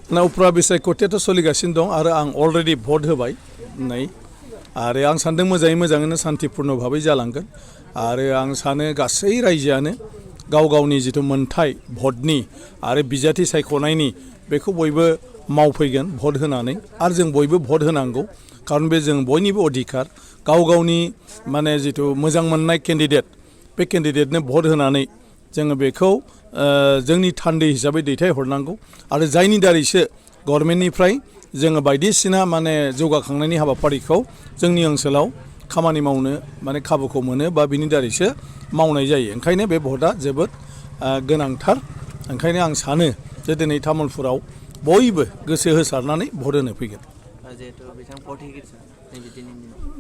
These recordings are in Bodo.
ना उफ्रा बिसायख'थियाथ' सोलिगासिनो दं आरो आं अलरेडि भट होबाय नै आरो आं सानदों मोजाङैनो सान्तिपुर्ण भाबै जालांगोन आरो आं सानो गासै रायजोआनो गाव गावनि जिथु मोनथाय भटनि आरो बिजाथि सायख'नायनि बेखौ बयबो मावफैगोन भट होनानै आरो जों बयबो भट होनांगौ खारन बे जों बयनिबो अधिकार गाव गावनि माने जिथु मोजां मोननाय केन्डिडेट बे केन्डिडेटनो भट होनानै जोङो बेखौ जोंनि थान्दै हिसाबै दैथायहरनांगौ आरो जायनि दारैसो गभर्नमेन्टनिफ्राय जोङो बायदिसिना माने जौगाखांनायनि हाबाफारिखौ जोंनि ओनसोलाव खामानि मावनो माने खाबुखौ मोनो बा बिनि दारैसो मावनाय जायो ओंखायनो बे भटआ जोबोद गोनांथार ओंखायनो आं सानो जे दिनै तामुलपुराव बयबो गोसो होसारनानै भट होनो फैगोन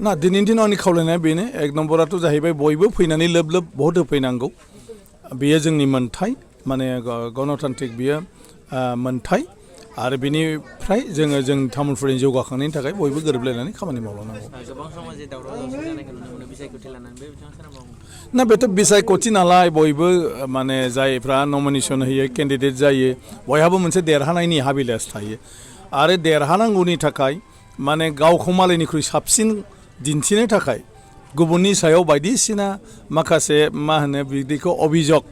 ना दिनैनि दिनाव आंनि खावलायनाया बेनो एक नम्बराथ' जाहैबाय बयबो फैनानै लोब लोब भट होफैनांगौ बेयो जोंनि मोनथाय माने गणतान्त्रिक बियो मोनथाय आरो बेनिफ्राय जोङो जों तामुलपुरनि जौगाखांनायनि थाखाय बयबो गोरोबलायनानै खामानि मावलांनांगौ ना बेथ' बिसायख'थि नालाय बयबो माने जायफ्रा नमिनेसन होयो केन्डिडेट जायो बयहाबो मोनसे देरहानायनि हाबिलास थायो आरो देरहानांगौनि थाखाय माने गावखौ मालायनिख्रुइ साबसिन दिन्थिनो थाखाय गुबुननि सायाव बायदिसिना माखासे मा होनो बिदिखौ अभियोग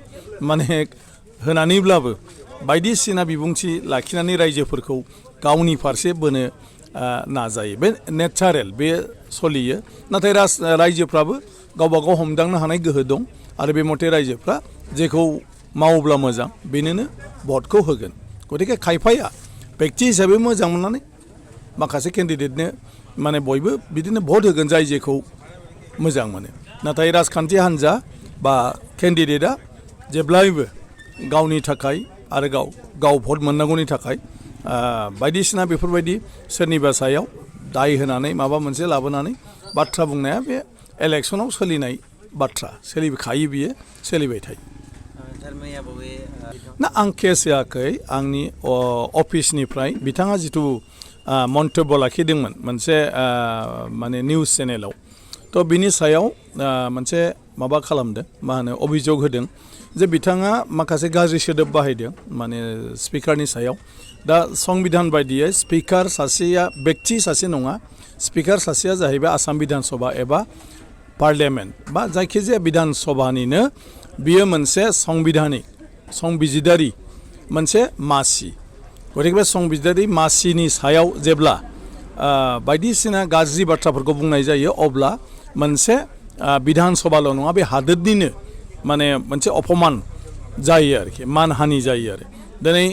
माने होनानैब्लाबो बायदिसिना बिबुंथि लाखिनानै रायजोफोरखौ गावनि फारसे बोनो नाजायो बे नेचारेल बे सोलियो नाथाय रायजोफ्राबो गावबा गाव हमदांनो हानाय गोहो दं आरो बे मथे रायजोफ्रा जेखौ मावोब्ला मोजां बेनोनो भटखौ होगोन गतिके खायफाया बेक्ति हिसाबै मोजां मोननानै माखासे केन्डिडेटनो माने बयबो बिदिनो भट होगोन जाय जेखौ मोजां मोनो नाथाय राजखान्थि हान्जा बा केन्डिडेटआ जेब्लायबो गावनि थाखाय आरो गाव भट मोननांगौनि थाखाय बायदिसिना बेफोरबायदि सोरनिबा सायाव दाय होनानै माबा मोनसे लाबोनानै बाथ्रा बुंनाया बे इलेक्सनाव सोलिनाय बाथ्रा सोलिखायो बियो सोलिबाय थायो ना आं केस होआखै आंनि अफिसनिफ्राय बिथाङा जिथु मन्तब्य लाखिदोंमोन मोनसे माने निउस चेनेलाव थ' बिनि सायाव मोनसे माबा खालामदों मा होनो अभियोग होदों जे बिथाङा माखासे गाज्रि सोदोब बाहायदों माने स्पिकारनि सायाव दा संबिधान बायदियै स्पिकार सासेया बेक्ति सासे नङा स्पिकार सासेया जाहैबाय आसाम बिधान सभा एबा पार्लियामेन्ट बा जायखिजाया बिधान सभानिनो बियो मोनसे संबिजिदारि मोनसे मासि गतिके बे संबिजिदारि मासिनि सायाव जेब्ला बायदिसिना गाज्रि बाथ्राफोरखौ बुंनाय जायो अब्ला मोनसे बिधान सभाल' नङा बे हादोरनिनो माने मोनसे अपमान जायो आरोखि मानहानि जायो आरो दिनै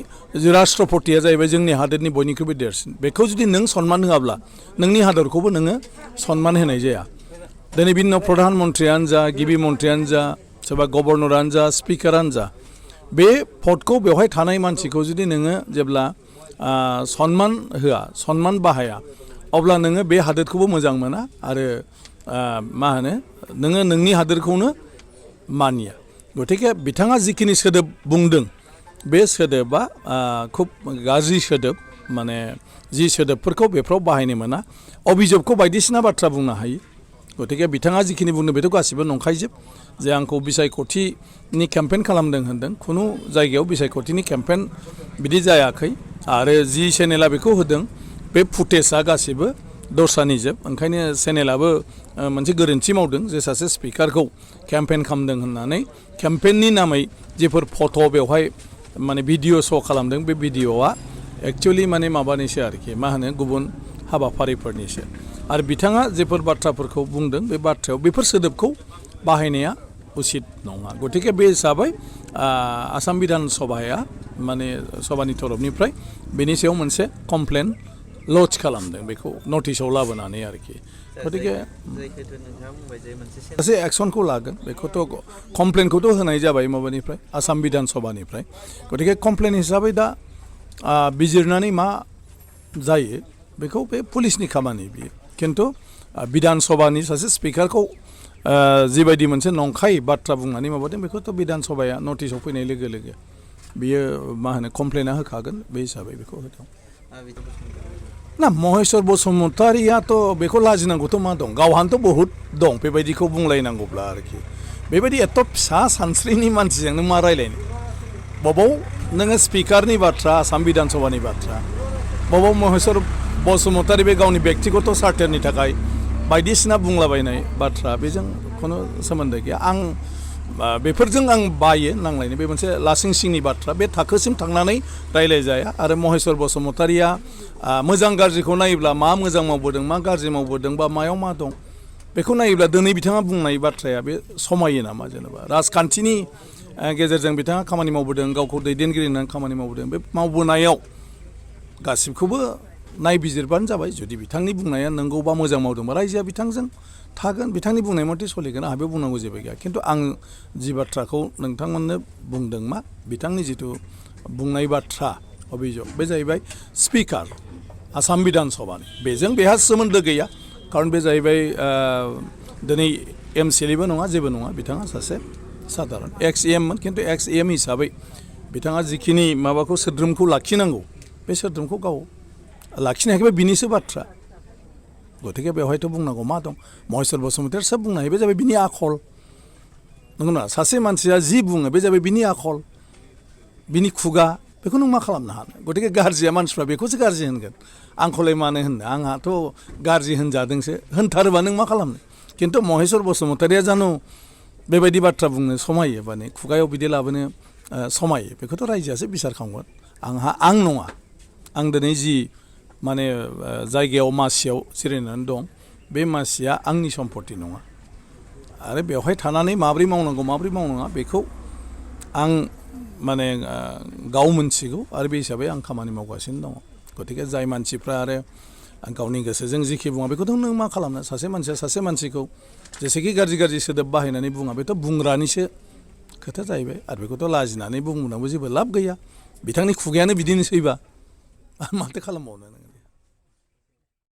राष्ट्रपतिया जाहैबाय जोंनि हादोरनि बयनिख्रुइबो देरसिन बेखौ जुदि नों सनमान होआब्ला नोंनि हादरखौबो नोङो सनमान होनाय जाया दिनै बिनि उनाव प्रधान मन्त्रियानो जा गिबि मन्त्रियानो जा सोरबा गभर्नरानो जा स्पिकारानो जा बे भटखौ बेवहाय थानाय मानसिखौ जुदि नोङो जेब्ला सनमान होआ सनमान बाहाया अब्ला नोङो बे हादोरखौबो मोजां मोना आरो मा होनो नोङो नोंनि हादोरखौनो मानिया गतिके बिथाङा जिखिनि सोदोब बुंदों बे सोदोबा खुब गाज्रि सोदोब माने जि सोदोबफोरखौ बेफ्राव बाहायनो मोना अभियोगखौ बायदिसिना बाथ्रा बुंनो हायो गतिके बिथाङा जिखिनि बुंदों बेथ' गासिबो नंखायजोब जे आंखौ बिसायख'थिनि केम्पेइन खालामदों होनदों खुनु जायगायाव बिसायख'थिनि केम्पेइन बिदि जायाखै आरो जि चेनेला बेखौ होदों बे फुटेजआ गासिबो दस्रानिजोब ओंखायनो चेनेलाबो मोनसे गोरोन्थि मावदों जे सासे स्पिकारखौ केम्पेइन खालामदों होननानै केम्पेइननि नामै जेफोर फट' बेवहाय माने भिडिअ' श' खालामदों बे भिडिअ'आ एक्चुवेलि माने माबानिसो आरोखि मा होनो गुबुन हाबाफारिफोरनिसो आरो बिथाङा जेफोर बाथ्राफोरखौ बुंदों बे बाथ्रायाव बेफोर सोदोबखौ बाहायनाया उचित नङा गतिके बे हिसाबै आसाम बिधान सभाया माने सभानि तरफनिफ्राय बेनि सायाव मोनसे कमप्लेन लज खालामदों बेखौ नटिसाव लाबोनानै आरोखि गतिके सासे एक्सनखौ लागोन बेखौथ' कमप्लेनखौथ' होनाय जाबाय माबानिफ्राय आसाम बिधान सभानिफ्राय गतिके कमप्लेन हिसाबै दा बिजिरनानै मा जायो बेखौ बे पुलिसनि खामानि बियो खिन्थु बिधान सभानि सासे स्पिकारखौ जिबायदि मोनसे नंखाय बाथ्रा बुंनानै माबादों बेखौथ' बिधान सभाया नटिसाव फैनाय लोगो लोगो बियो मा होनो कमप्लेना होखागोन बे हिसाबै बेखौ होदों ना महेश्वर बसुमतारियाथ' बेखौ लाजिनांगौथ' मा दं गावहानोथ' बहुद दं बेबायदिखौ बुंलायनांगौब्ला आरोखि बेबायदि एथ' फिसा सानस्रिनि मानसिजोंनो मा रायलायनो बबाव नोङो स्पिकारनि बाथ्रा आसाम बिधान सभानि बाथ्रा बबाव महेश्वर बसुमतारी बे गावनि बेक्तिगत सार्थनि थाखाय बायदिसिना बुंलाबायनाय बाथ्रा बेजों खुनु सोमोन्दो गैया आं बेफोरजों आं बायो नांलायनो बे मोनसे लासिं सिंनि बाथ्रा बे थाखोसिम थांनानै रायलायजाया आरो महेश्वर बसुमतारीया मोजां गाज्रिखौ नायोब्ला मा मोजां मावबोदों मा गाज्रि मावबोदों बा मायाव मा दं बेखौ नायोब्ला दिनै बिथाङा बुंनाय बाथ्राया बे समायो नामा जेनेबा राजखान्थिनि गेजेरजों बिथाङा खामानि मावबोदों गावखौ दैदेनगिरि होननानै खामानि मावबोदों बे मावबोनायाव गासिबखौबो नायबिजिरबानो जाबाय जुदि बिथांनि बुंनाया नंगौबा मोजां मावदोंबा रायजोआ बिथांजों थागोन बिथांनि बुंनाय मथे सोलिगोन आंहा बे बुंनांगौ जेबो गैया खिन्थु आं जि बाथ्राखौ नोंथांमोननो बुंदों मा बिथांनि जिथु बुंनाय बाथ्रा अभियोग बे जाहैबाय स्पिकार आसाम बिधान सभानि बेजों बेहा सोमोन्दो गैया खारन बे जाहैबाय दिनै एमसिएलएबो नङा जेबो नङा बिथाङा सासे साधारन एक्स एममोन खिन्थु एक्स एम हिसाबै बिथाङा जिखिनि माबाखौ सोद्रोमखौ लाखिनांगौ बे सोद्रोमखौ गाव लाखिनो हायाखैबा बिनिसो बाथ्रा गतिके बेवहायथ' बुंनांगौ मा दं महेश्वर बसुमतारी सोब बुंनो हायो बे जाबाय बिनि आखल नंगौना सासे मानसिया जि बुङो बे जाबाय बिनि आखल बिनि खुगा बेखौ नों मा खालामनो हानो गतिके गाज्रिया मानसिफ्रा बेखौसो गाज्रि होनगोन आंखौलाय मानो होननो आंहाथ' गाज्रि होनजादोंसो होनथारोबा नों मा खालामनो खिन्थु महेश्वर बसुमतारीया जानो बेबायदि बाथ्रा बुंनो समायो माने खुगायाव बिदि लाबोनो समायो बेखौथ' रायजोआसो बिसार खालामगोन आं नङा आं दिनै जि माने जायगायाव मासियाव जिरायनानै दं बे मासिया आंनि सम्पति नङा आरो बेवहाय थानानै माब्रै मावनांगौ माब्रै मावनाङा बेखौ आं माने गाव मोनथिगौ आरो बे हिसाबै आं खामानि मावगासिनो दङ गतिके जाय मानसिफ्रा आरो गावनि गोसोजों जिखि बुङा बेखौथ' नों मा खालामनो सासे मानसिया सासे मानसिखौ जेसेखि गाज्रि सोदोब बाहायनानै बुङा बेथ' बुंग्रानिसो खोथा जाहैबाय आरो बेखौथ' लाजिनानै बुंनांगौ जेबो लाब गैया बिथांनि खुगायानो बिदिनोसैबा माथो खालामबावनो नोङो